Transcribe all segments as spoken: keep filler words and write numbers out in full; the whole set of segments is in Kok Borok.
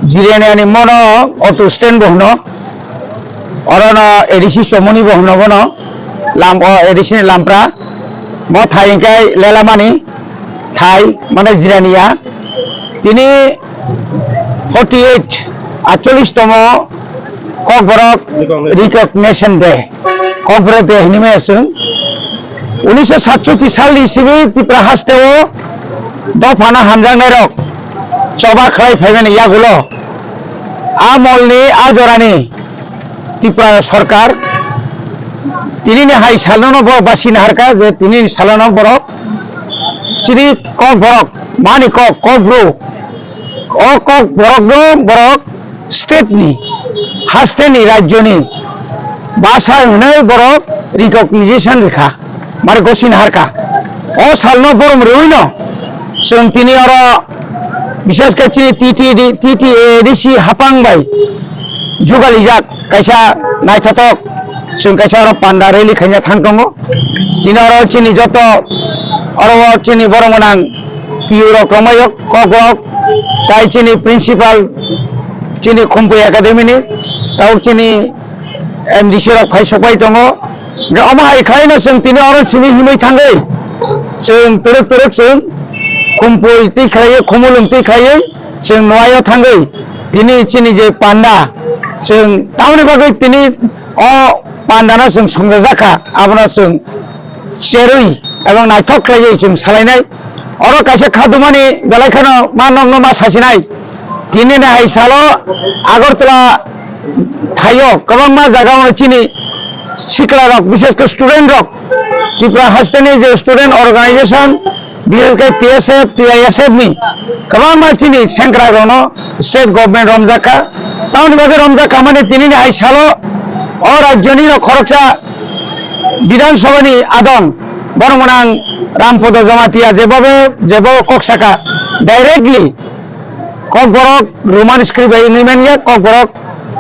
Jiraniani mono auto stand bo hwno, orono A D C Chomoni bo hwno bono, lam, o A D C ni lampra, mo thai hwnkhe lelamani thai, mane Jirania. Tini forty eight, atchollish tomo Kokborok Recognition Day. Kokborok de hinwi maya chwng. Unisho satchoti salni simi Tripura hasteo dophano hamjaknairok choba khlai phaimani yagulo a molni a jorani Tripura sorkar tinini hai salono borok basi naharkha je tinini salono borok chini Kokborok mani kok, Kokbru, o Kokborokno borok state ni, hasteni, rajyoni basa hwnwi borok recognition rikha, mari gosi naharkha. O salno borom rwino chwng tini oro, bishesh khe chini T T D, T T A D C hapang bai jugalijak kaisa naithotok, chwng kaisa oro panda rally khaina thang tongo. Tini oro chini joto oro o chini borok gwnang P U rok rwmaio, kok rok, tai chini principal, chini Khumpui Academy ni, tabuk chini M D C rok phai sokpai tongo. Hwnkhe omo hai khlaino chwng tini oro simi himwi thangwi, chwng twrwk twrwk chwng Khumpui twi khlaiwi, Khumulwng twi khlaiwi chwng nuaio thangwi, tini chini je panda, chwng tamoni bagwi tini o pandano chwng songjajakha, abono chwng cherwi ebong naithok khlaiwi chwng salainai. Oro kaisa khadumani belai kheno ma nokno ma sasinai. Tinini hai salo Agartala thaio kwbangma jagao chini sikla rok, bishesh khe student rok, Tripura hasteni je student organization, bishesh khe T S F, T I S F ni kwbangma chini sengkrak rokno state government romjakha. Tamoni bagwi romjakha mani tinini hai salo o rajyoni no khoroksa Bidhan Sabha ni adong, borok gwnang Rampada Jamatia jebobo, jebobo kok saka directly Kokborok Roman script bai wngwi manya, Kokborok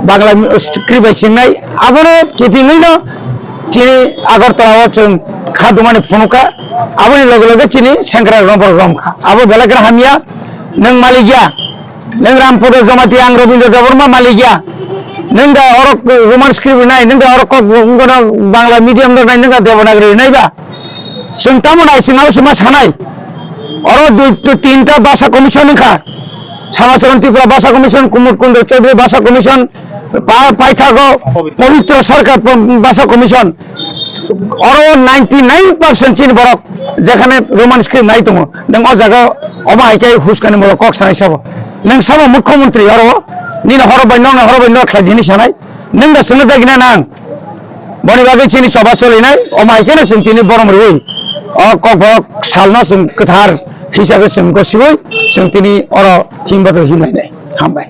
Bangla script bai singnai, abono kitingwi no chini Agartala o chwng kha dumani phunukha, aboni loge loge chini sengkrak romborok romkha, abo belai kheno hamya, nwng malik ya. Nwng Rampada Jamatia, ang Rabindra Debbarma malik ya. Nwng da oro Roman script rinai, nwng da oro kok, wngkha Bangla medium rok nai, nwng da Devanagari rinai ba? Chwng tamo nai, chwng abo se ma sanai. Oro dui, dui, tinta bhasha commission wngkha. Samacharan Tripura Bhasha Commission, Kumud Kundra Chaudhary Bhasha Commission, pa-, paithago Pabitra Sarkar pa-, Bhasha Commission. Oro ninety nine percent chini borok jekhane Roman script nai tongo. Nwng o jaga omo hai khe huskani molo kok sanai sabo. Nwng sabo mukhyamantri oro nini horo bai nokno horo bai nok khlai dini sanai. Nwng da swngno dagina nang. Boni bagwi chini choba cholinai, omo hai kheno chwng tini borom rwi o Kokborok salno chwng kwthar hisabe chwng gosiwi chwng tini oro himbathar himlainai. Hambai.